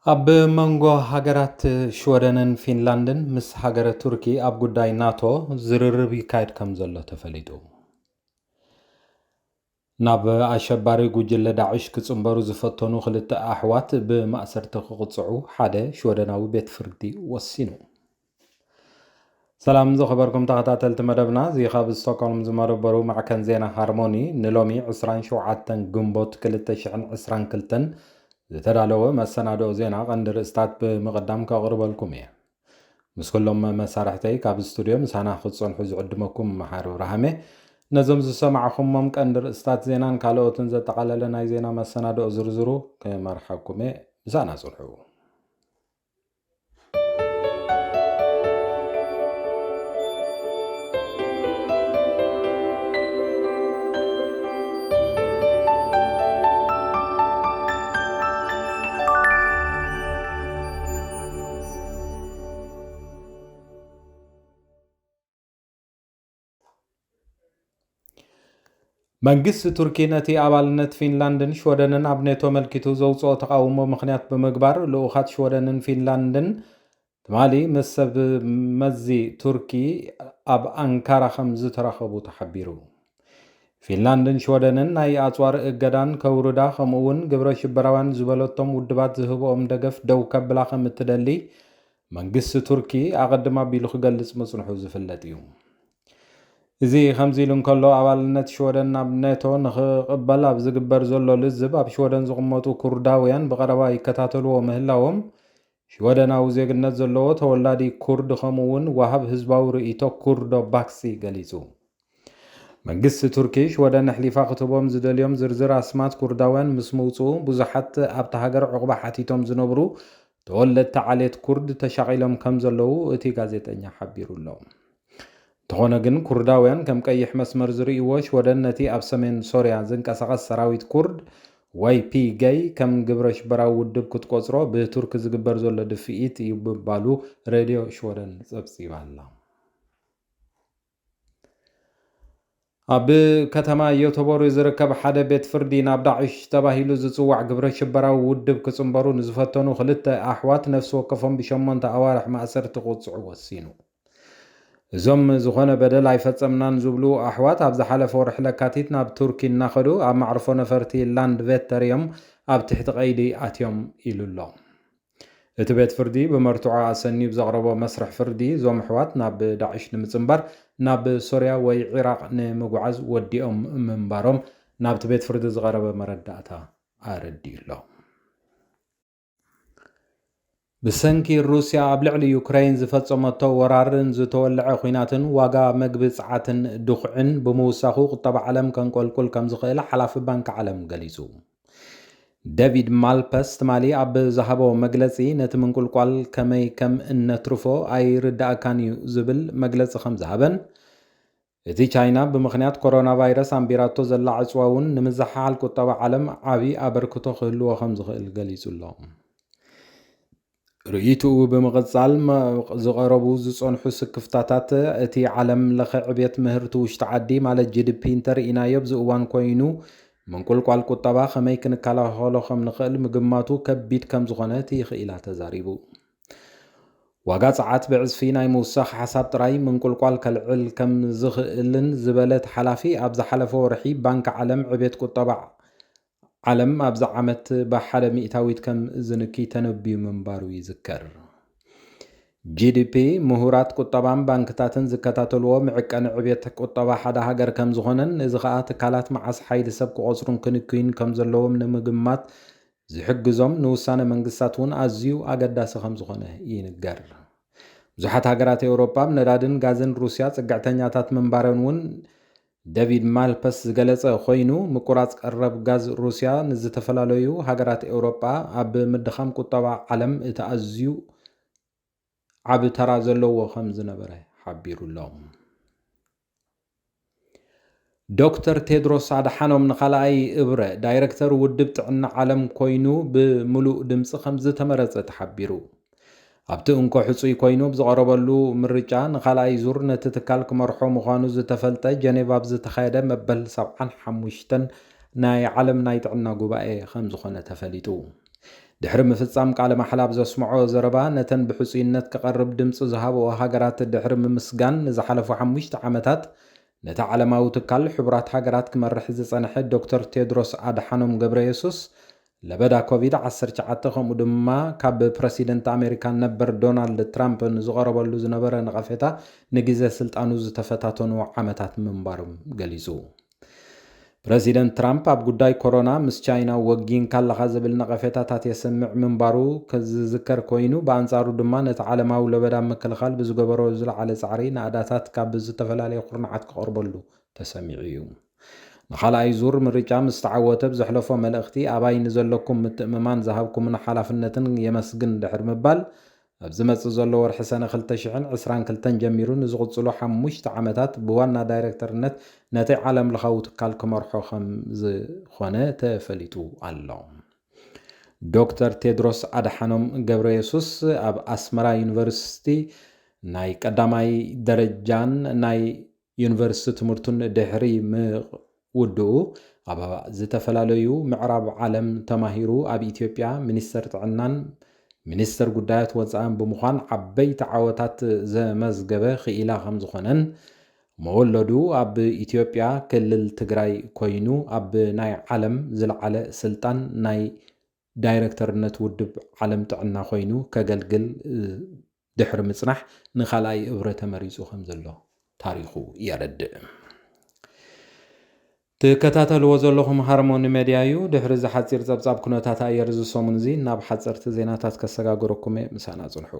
ኣብ መንጎ ሃገራት ሽወደንን ፊንላንድን ምስ ሃገረ ቱርኪ ኣብ ጉዳይ ናቶ ዝርርብ ይካየድ ከም ዘሎ ተፈሊጡ። ናብ ኣሸባሪ ጉጅለ ዳዕሽ ክጽንበሩ ዝፈተኑ ክልተ ኣሕዋት ብማእሰርቲ ክቕጽዑ ሓደ ሽወደናዊ ቤት ፍርዲ ወሲኑ። ሰላም ዝኸበርኩም ተኸታተልቲ መደብና፣ እዚ ካብ ስቶክሆልም ዝመደበሩ ማዕከን ዜና ሃርሞኒ ንሎሚ ዕስራን ሸውዓተን ግንቦት ክልተ ሽሕን ዕስራን ክልተን ዝተዳለወ መሰናድኦ ዜና ቀንዲ ርእስታት ብምቕዳም ከቕርበልኩም እየ። ምስ ኩሎም መሳርሕተይ ካብ ስቱድዮ ምሳና ክትጸንሑ ዝዕድመኩም መሓሪ ብርሃሜ። ነዞም ዝሰማዕኹሞም ቀንዲ ርእስታት ዜናን ካልኦትን ዘጠቓለለ ናይ ዜና መሰናድኦ ዝርዝሩ ክመርሓኩም እየ። ምሳና ጽንሑ። መንግስቲ ቱርኪ ነቲ ኣባልነት ፊንላንድን ሽወደንን ኣብ ኔቶ ኣመልኪቱ ዘውጽኦ ተቓውሞ ምኽንያት ብምግባር፣ ልኡኻት ሽወደንን ፊንላንድን ትማሊ ምስ ሰብ መዚ ቱርኪ ኣብ ኣንካራ ከም ዝተራኸቡ ተሓቢሩ። ፊንላንድን ሽወደንን ናይ ኣጽዋር እገዳን ከውርዳ፣ ከምኡ'ውን ግብረ ሽበራውያን ዝበለቶም ውድባት ዝህብኦም ደገፍ ደው ከብላ ከም እትደሊ መንግስቲ ቱርኪ ኣቐድም ኣቢሉ ክገልጽ ምጽንሑ ዝፍለጥ እዩ። እዚ ከምዚ ኢሉ እንከሎ፣ ኣባልነት ሽወደን ናብ ኔቶ ንኽቕበል ኣብ ዝግበር ዘሎ ልዝብ፣ ኣብ ሽወደን ዝቕመጡ ኩርዳውያን ብቐረባ ይከታተልዎ ምህላዎም፣ ሽወደናዊ ዜግነት ዘለዎ ተወላዲ ኩርድ፣ ከምኡ'ውን ወሃብ ህዝባዊ ርእይቶ ኩርዶ ባክሲ ገሊጹ። መንግስቲ ቱርኪ፣ ሽወደን ኣሕሊፋ ክትህቦም ዝደልዮም ዝርዝር ኣስማት ኩርዳውያን ምስ ምውጽኡ፣ ብዙሓት ኣብታ ሃገር ዑቕባ ሓቲቶም ዝነብሩ ተወለድቲ ዓሌት ኩርድ ተሻቒሎም ከም ዘለዉ እቲ ጋዜጠኛ ሓቢሩ ኣሎ። እንተኾነ ግን፣ ኩርዳውያን ከም ቀይሕ መስመር ዝርእይዎ ሽወደን ነቲ ኣብ ሰሜን ሶርያ ዝንቀሳቐስ ሰራዊት ኩርድ ወይ ፒገይ ከም ግብረ ሽበራዊ ውድብ ክትቆጽሮ ብቱርኪ ዝግበር ዘሎ ድፍኢት እዩ ምባሉ ሬድዮ ሽወደን ጸብጺባ ኣላ። ኣብ ከተማ ዮቶቦሪ ዝርከብ ሓደ ቤት ፍርዲ፣ ናብ ዳዕሽ ተባሂሉ ዝጽዋዕ ግብረ ሽበራዊ ውድብ ክጽንበሩ ንዝፈተኑ ክልተ ኣሕዋት ነፍሲ ወከፎም ብሸሞንተ ኣዋርሕ ማእሰርቲ ክቕጽዑ ወሲኑ። እዞም ዝኾነ በደል ኣይፈጸምናን ዝብሉ ኣሕዋት፣ ኣብ ዝሓለፈ ወርሒ ለካቲት ናብ ቱርኪ እናኸዱ ኣብ ማዕርፎ ነፈርቲ ላንድ ቬተር እዮም ኣብ ትሕቲ ቀይዲ ኣትዮም ኢሉ ኣሎ። እቲ ቤት ፍርዲ ብመርትዖ ኣሰንዩ ብዘቕረቦ መስርሕ ፍርዲ፣ እዞም ኣሕዋት ናብ ዳዕሽ ንምጽንባር ናብ ሶርያ ወይ ዒራቕ ንምጉዓዝ ወዲኦም ምንባሮም ናብቲ ቤት ፍርዲ ዝቐረበ መረዳእታ ኣረዲኡ ኣሎ። ብሰንኪ ሩስያ ኣብ ልዕሊ ዩክረይን ዝፈጸመቶ ወራርን ዝተወልዐ ኲናትን፣ ዋጋ መግቢ ጸዓትን ድኹዕን ብምውሳኹ፣ ቁጠባ ዓለም ከንቆልቁል ከም ዝኽእል ሓላፊ ባንኪ ዓለም ገሊጹ። ዴቪድ ማልፐስ ትማሊ ኣብ ዝሃቦ መግለጺ፣ ነቲ ምንቁልቋል ከመይ ከም እነትርፎ ኣይርዳእካን እዩ ዝብል መግለጺ ከም ዝሃበን፣ እቲ ቻይና ብምኽንያት ኮሮና ቫይረስ ኣንቢራቶ ዘላ ዕጽዋ እውን ንምዝሓል ቁጠባ ዓለም ዓቢ ኣበርክቶ ክህልዎ ከም ዝኽእል ገሊጹ ኣሎ። ርእይትኡ ብምቕጻል፣ መ-፣ ዝቐረቡ ዝጸንሑ ስክፍታታት፣ እቲ ዓለም ለኸ ዕብየት ምህርቲ ውሽጢ ዓዲ ማለት ጂ ዲ ፒ እንተርኢናዮ ኣብዚ እዋን ኮይኑ፣ ምንቁልቋል ቁጠባ ከመይ ክንከላኸሎ ከም ንኽእል ምግማቱ ከቢድ ከም ዝኾነ እቲ ክኢላ ተዛሪቡ። ዋጋ ጸዓት ብዕጽፊ ናይ ምውሳኽ ሓሳብ ጥራይ ምንቁልቋል ከልዕል ከም ዝኽእልን ዝበለ እቲ ሓላፊ፣ ኣብ ዝሓለፈ ወርሒ ባንኪ ዓለም ዕብየት ቁጠባ ዓለም ኣብዚ ዓመት ብሓደ ሚእታዊት ከም ዝንኪ ተነብዩ ምንባሩ ይዝከር። ጂ ዲ ፒ፣ ምሁራት ቁጠባን ባንክታትን ዝከታተልዎ፣ መዐቀኒ ዕብየት ቁጠባ ሓደ ሃገር ከም ዝኾነን፣ እዚ ኸኣ ትካላት መዓስ ሓይሊ ሰብ ክቖጽሩን ክንክዩን ከም ዘለዎም ንምግማት ዝሕግዞም ንውሳነ መንግስታት እውን ኣዝዩ ኣገዳሲ ከም ዝኾነ ይንገር። ብዙሓት ሃገራት ኤውሮጳ ኣብ ነዳድን ጋዝን ሩስያ ጽግዕተኛታት ምንባረን እውን ዴቪድ ማልፐስ ዝገለጸ ኮይኑ፣ ምቁራጽ ቀረብ ጋዝ ሩስያ ንዝተፈላለዩ ሃገራት ኤውሮጳ ኣብ ምድኻም ቁጠባ ዓለም እቲ ኣዝዩ ዓቢ ተራ ዘለዎ ከም ዝነበረ ሓቢሩ ኣሎ። ዶክተር ቴድሮስ ኣድሓኖም ንኻልኣይ እብረ ዳይረክተር ውድብ ጥዕና ዓለም ኮይኑ ብምሉእ ድምጺ ከም ዝተመረጸ ተሓቢሩ። ኣብቲ እንኮ ሕጹይ ኮይኑ ብዝቐረበሉ ምርጫ፣ ንኻልኣይ ዙር ነቲ ትካል ክመርሖ ምዃኑ ዝተፈልጠ፣ ጀኔቫ ኣብ ዝተኻየደ መበል ሰብዓን ሓሙሽተን ናይ ዓለም ናይ ጥዕና ጉባኤ ከም ዝኾነ ተፈሊጡ። ድሕሪ ምፍጻም ቃለ ማሕላ ኣብ ዘስምዖ ዘረባ፣ ነተን ብሕጹይነት ክቐርብ ድምጺ ዝሃብኦ ሃገራት ድሕሪ ምምስጋን፣ ንዝሓለፉ ሓሙሽተ ዓመታት ነቲ ዓለማዊ ትካል ሕቡራት ሃገራት ክመርሕ ዝጸንሐ ዶክተር ቴድሮስ ኣድሓኖም ገብረየሱስ፣ ለበዳ ኮቪድ ዓሰርተ ትሽዓተ ከምኡ ድማ ካብ ፕረሲደንት ኣሜሪካ ነበር ዶናልድ ትራምፕ ንዝቐረበሉ ዝነበረ ነቐፌታ ንግዜ ስልጣኑ ዝተፈታተኑ ዓመታት ምንባሮም ገሊጹ። ፕረሲደንት ትራምፕ ኣብ ጉዳይ ኮሮና ምስ ቻይና ወጊንካ ኣለኻ ዝብል ነቐፌታታት የስምዕ ምንባሩ ዝዝከር ኮይኑ፣ ብኣንጻሩ ድማ ነቲ ዓለማዊ ለበዳ ምክልኻል ብዝገበሮ ዝለዓለ ጻዕሪ ናእዳታት ካብ ዝተፈላለየ ኩርናዓት ክቐርበሉ ተሰሚዑ እዩ። ንኻልኣይ ዙር ምርጫ ምስ ተዓወተ ብዘሕለፎ መልእኽቲ፣ ኣባይ ንዘለኩም ምትእምማን ዝሃብኩምን ሓላፍነትን የመስግን ድሕሪ ምባል፣ ኣብ ዝመጽእ ዘሎ ወርሒ ሰነ ክልተ ሽሕን ዕስራን ክልተን ጀሚሩ ንዝቕጽሉ ሓሙሽተ ዓመታት ብዋና ዳይሬክተርነት ነቲ ዓለም ለኻዊ ትካል ክመርሖ ከም ዝኾነ ተፈሊጡ ኣሎ። ዶክተር ቴድሮስ ኣድሓኖም ገብረየሱስ ኣብ ኣስመራ ዩኒቨርሲቲ ናይ ቀዳማይ ደረጃን ናይ ዩኒቨርሲቲ ትምህርቱን ድሕሪ ምውድኡ፣ ኣብ ዝተፈላለዩ ምዕራብ ዓለም ተማሂሩ ኣብ ኢትዮጵያ ሚኒስተር ጥዕናን ሚኒስተር ጉዳያት ወጻእን ብምዃን ዓበይቲ ዓወታት ዘመዝገበ ክኢላ ከም ዝኾነን፣ መወለዱ ኣብ ኢትዮጵያ ክልል ትግራይ ኮይኑ ኣብ ናይ ዓለም ዝለዓለ ስልጣን ናይ ዳይሬክተርነት ውድብ ዓለም ጥዕና ኮይኑ ከገልግል ድሕሪ ምጽናሕ ንኻልኣይ እብረ ተመሪጹ ከም ዘሎ ታሪኹ የረድእ። ትከታተልዎ ዘለኹም ሃርሞኒ ሜድያ እዩ። ድሕሪ እዚ ሓጺር ጸብጻብ ኩነታት ኣየር እዚ ሰሙን እዚ ናብ ሓጸርቲ ዜናታት ከሰጋግረኩም እየ። ምሳና ጽንሑ።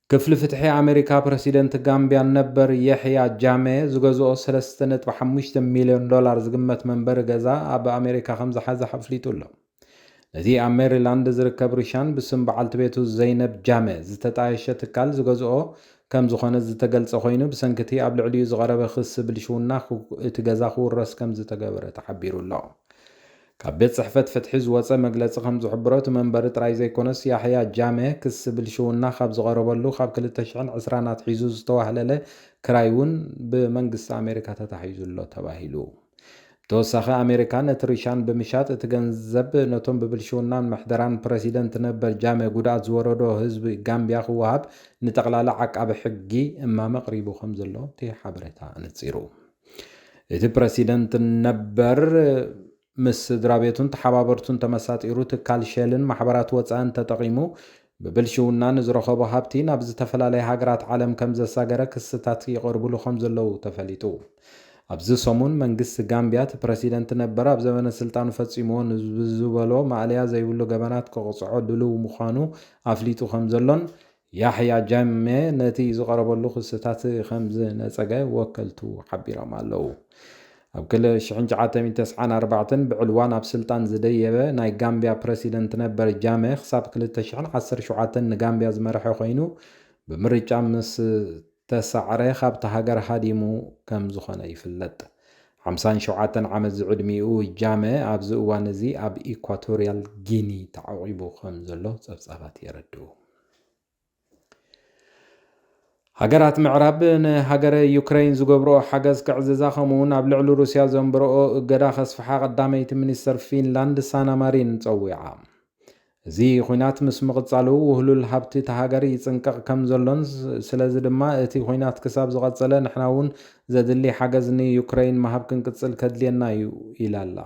ክፍሊ ፍትሒ ኣሜሪካ፣ ፕረሲደንት ጋምብያ ነበር የሕያ ጃሜ ዝገዝኦ ሰለስተ ነጥቢ ሓሙሽተ ሚልዮን ዶላር ዝግመት መንበሪ ገዛ ኣብ ኣሜሪካ ከም ዝሓዘ ኣፍሊጡ ኣሎ። ነቲ ኣብ ሜሪላንድ ዝርከብ ሪሻን ብስም በዓልቲ ቤቱ ዘይነብ ጃመ ዝተጣየሸ ትካል ዝገዝኦ ከም ዝኾነ ዝተገልጸ ኮይኑ፣ ብሰንኪ እቲ ኣብ ልዕሊኡ ዝቐረበ ክሲ ብልሽውና ክው-፣ እቲ ገዛ ክውረስ ከም ዝተገበረ ተሓቢሩ ኣሎ። ካብ ቤት ጽሕፈት ፍትሒ ዝወጸ መግለጺ ከም ዝሕብሮ፣ እቲ መንበሪ ጥራይ ዘይኮነስ፣ ያሕያ ጃመ ክሲ ብልሽውና ካብ ዝቐረበሉ ካብ ክልተ ሽሕን ዕስራን ኣትሒዙ ዝተዋህለለ ክራይ እውን ብመንግስቲ ኣሜሪካ ተታሒዙ ኣሎ ተባሂሉ። ብተወሳኺ፣ ኣሜሪካ ነቲ ሪሻን ብምሻጥ፣ እቲ ገንዘብ ነቶም ብብልሽውናን ምሕደራን ፕረሲደንት ነበር ጃመ ጉድኣት ዝወረዶ ህዝቢ ጋምብያ ክወሃብ ንጠቕላላ ዓቃቢ ሕጊ እማመ ኣቕሪቡ ከም ዘሎ እቲ ሓበሬታ ኣነጺሩ። እቲ ፕረሲደንት ነበር ምስ ስድራ ቤቱን ተሓባበርቱን ተመሳጢሩ፣ ትካል ሼልን ማሕበራት ወጻእን ተጠቒሙ ብብልሽውና ንዝረኸቦ ሃብቲ ናብ ዝተፈላለያ ሃገራት ዓለም ከም ዘሳገረ ክስታት ይቐርብሉ ከም ዘለዉ ተፈሊጡ። ኣብዚ ሰሙን መንግስቲ ጋምብያ፣ እቲ ፕረሲደንት ነበር ኣብ ዘመነ ስልጣኑ ፈጺምዎ ንዝበሎ ማእለያ ዘይብሉ ገበናት ክቕጽዖ ድሉው ምዃኑ ኣፍሊጡ ከም ዘሎን፣ ያሕያ ጃሜ ነቲ ዝቐረበሉ ክስታት ከም ዝነጸገ ወከልቱ ሓቢሮም ኣለዉ። ኣብ ክልተ ሽሕን ትሽዓተ ሚእትን ተስዓን ኣርባዕተን ብዕልዋን ኣብ ስልጣን ዝደየበ ናይ ጋምብያ ፕረሲደንት ነበር ጃመ፣ ክሳብ ክልተ ሽሕን ዓሰርተ ሸውዓተን ንጋምብያ ዝመርሐ ኮይኑ፣ ብምርጫ ምስ ተሳዕረ ካብታ ሃገር ሃዲሙ ከም ዝኾነ ይፍለጥ። ሓምሳን ሸውዓተን ዓመት ዝዕድሚኡ ጃመ ኣብዚ እዋን እዚ ኣብ ኢኳቶርያል ጊኒ ተዓቂቡ ከም ዘሎ ጸብጻባት የረድኡ። ሃገራት ምዕራብ ንሃገረ ዩክረይን ዝገብርኦ ሓገዝ ክዕዝዛ፣ ከምኡውን ኣብ ልዕሊ ሩስያ ዘንብርኦ እገዳ ከስፍሓ ቀዳመይቲ ሚኒስተር ፊንላንድ ሳና ማሪን ጸዊዓ። እዚ ኲናት ምስ ምቕጻሉ ውህሉል ሃብቲ እታ ሃገር ይጽንቀቕ ከም ዘሎን፣ ስለዚ ድማ እቲ ኲናት ክሳብ ዝቐጸለ ንሕና እውን ዘድሊ ሓገዝ ንዩክረይን ምሃብ ክንቅጽል ከድልየና እዩ ኢላ ኣላ።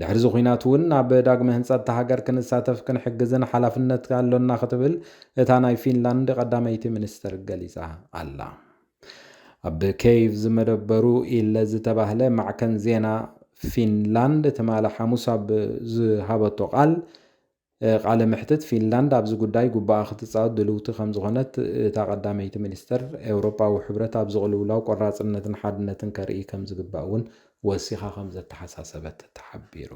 ድሕሪ እዚ ኲናት እውን ኣብ ዳግመ ህንጸት እታ ሃገር ክንሳተፍ ክንሕግዝን ሓላፍነት ኣሎና ክትብል እታ ናይ ፊንላንድ ቀዳመይቲ ሚኒስትር ገሊጻ ኣላ። ኣብ ኬይቭ ዝመደበሩ ኢለ ዝተባህለ ማዕከን ዜና ፊንላንድ ትማሊ ሓሙስ ኣብ ዝሃበቶ ቃል፣ ቃለ መሕትት፣ ፊንላንድ ኣብዚ ጉዳይ ግቡኣ ክትጻወት ድልውቲ ከም ዝኾነት እታ ቀዳመይቲ ሚኒስተር፣ ኤውሮጳዊ ሕብረት ኣብዚ ቅልውላው ቆራጽነትን ሓድነትን ከርኢ ከም ዝግባእ እውን ወሲኻ ከም ዘተሓሳሰበት ተሓቢሩ።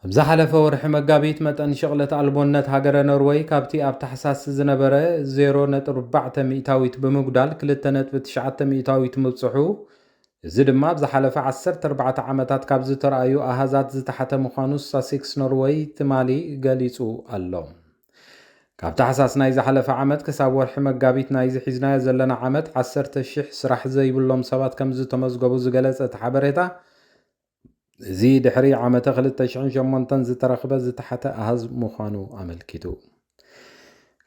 ኣብ ዝሓለፈ ወርሒ መጋቢት፣ መጠን ሽቕለት ኣልቦነት ሃገረ ኖርወይ ካብቲ ኣብ ታሕሳስ ዝነበረ ዜሮ ነጥቢ ኣርባዕተ ሚእታዊት ብምጉዳል ክልተ ነጥቢ ትሽዓተ ሚእታዊት ምብጽሑ፣ እዚ ድማ ኣብ ዝሓለፈ ዓሰርተ ኣርባዕተ ዓመታት ካብ ዝተራእዩ ኣሃዛት ዝተሓተ ምዃኑ ሳሴክስ ኖርወይ ትማሊ ገሊጹ ኣሎ። ካብ ታሕሳስ ናይ ዝሓለፈ ዓመት ክሳብ ወርሒ መጋቢት ናይዚ ሒዝናዮ ዘለና ዓመት፣ ዓሰርተ ሽሕ ስራሕ ዘይብሎም ሰባት ከም ዝተመዝገቡ ዝገለጸ እቲ ሓበሬታ፣ እዚ ድሕሪ ዓመተ ክልተ ሽሕን ሸሞንተን ዝተረኽበ ዝተሓተ ኣሃዝ ምዃኑ ኣመልኪቱ።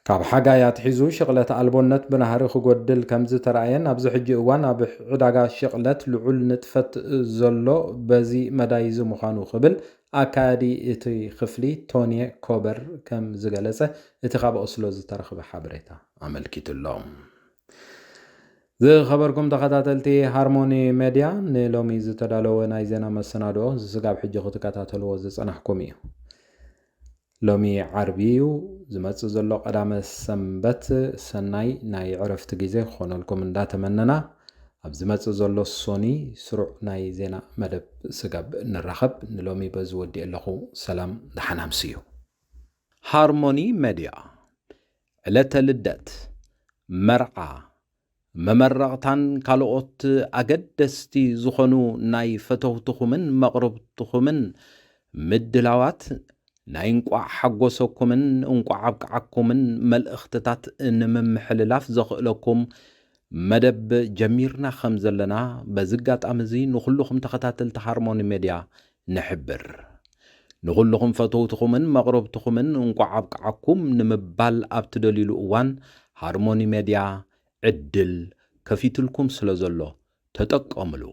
ካብ ሓጋይ ኣትሒዙ ሽቕለት ኣልቦነት ብናህሪ ክጎድል ከም ዝተራእየን ኣብዚ ሕጂ እዋን ኣብ ዕዳጋ ሽቕለት ልዑል ንጥፈት ዘሎ በዚ መዳይ እዚ ምዃኑ ክብል ኣካያዲ እቲ ክፍሊ ቶኒ ኮበር ከም ዝገለጸ እቲ ካብ ኦስሎ ዝተረኽበ ሓበሬታ ኣመልኪቱ ኣሎ። ዝኸበርኩም ተኸታተልቲ ሃርሞኒ ሜድያ፣ ንሎሚ ዝተዳለወ ናይ ዜና መሰናድኦ እዚ ስጋብ ሕጂ ክትከታተልዎ ዝጸናሕኩም እዩ። ሎሚ ዓርቢ እዩ። ዝመጽእ ዘሎ ቀዳመ ሰንበት ሰናይ ናይ ዕረፍቲ ግዜ ክኾነልኩም እንዳተመነና፣ ኣብ ዝመጽእ ዘሎ ሶኒ ስሩዕ ናይ ዜና መደብ ስጋብ ንራኸብ፣ ንሎሚ በዚ ወዲእ ኣለኹ። ሰላም፣ ደሓን ኣምስዩ። ሃርሞኒ ሜድያ፣ ዕለተ ልደት፣ መርዓ፣ መመረቕታን ካልኦት ኣገደስቲ ዝኾኑ ናይ ፈተውትኹምን መቕርብትኹምን ምድላዋት፣ ናይ እንቋዕ ሓጎሰኩምን እንቋዕ ኣብቅዓኩምን መልእኽትታት ንምምሕልላፍ ዘኽእለኩም መደብ ጀሚርና ከም ዘለና በዚ ኣጋጣሚ እዚ ንኹልኹም ተኸታተልቲ ሃርሞኒ ሜድያ ንሕብር። ንኹልኹም ፈተውትኹምን መቕረብትኹምን እንቋዕ ኣብቅዓኩም ንምባል ኣብ ትደልዩሉ እዋን፣ ሃርሞኒ ሜድያ ዕድል ከፊትልኩም ስለ ዘሎ ተጠቀምሉ።